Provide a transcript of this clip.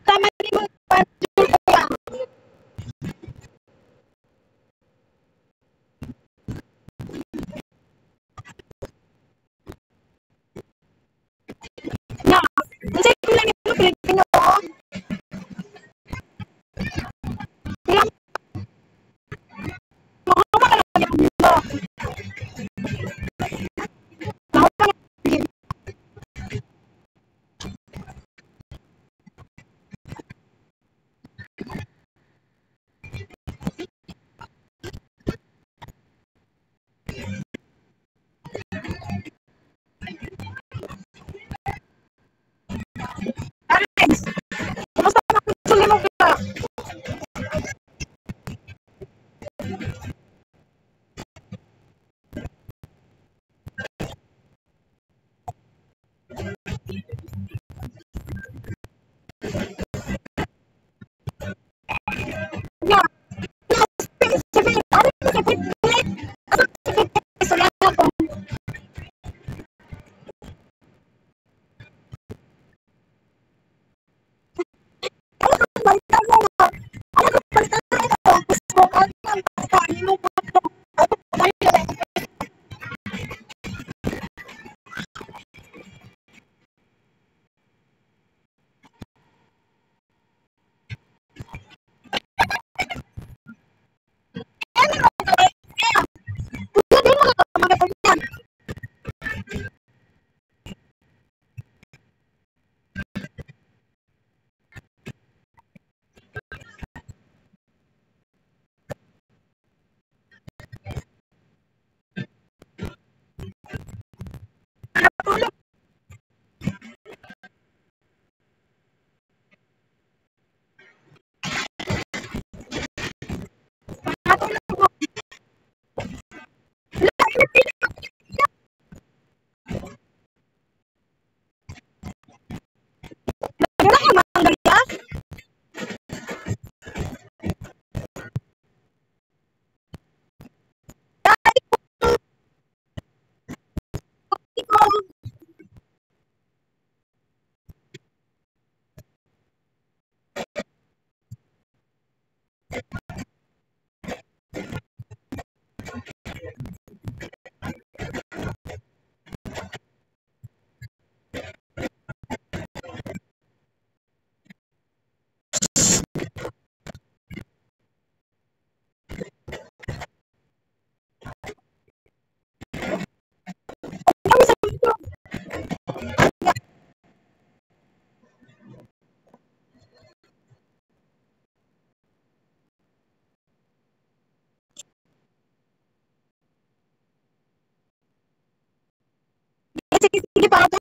Tama ni mo kuya. Na, unsay kulang nimo Pilipino? Kulang mo ka lang mo. Nahuman na. Alex, kumusta na ang mo ka? Ya, ano sa Fitbit? Asa sa Fitbit? Istorya ko. Ano kung balitan mo nga? Ano kung balitan mo nga? Facebook, ano ang basta imo ko. Ano tayo? Ano mo mga ganyan? Natulog. Natulog mo. Wala ka manggalya? Ikaw, sige, sige, para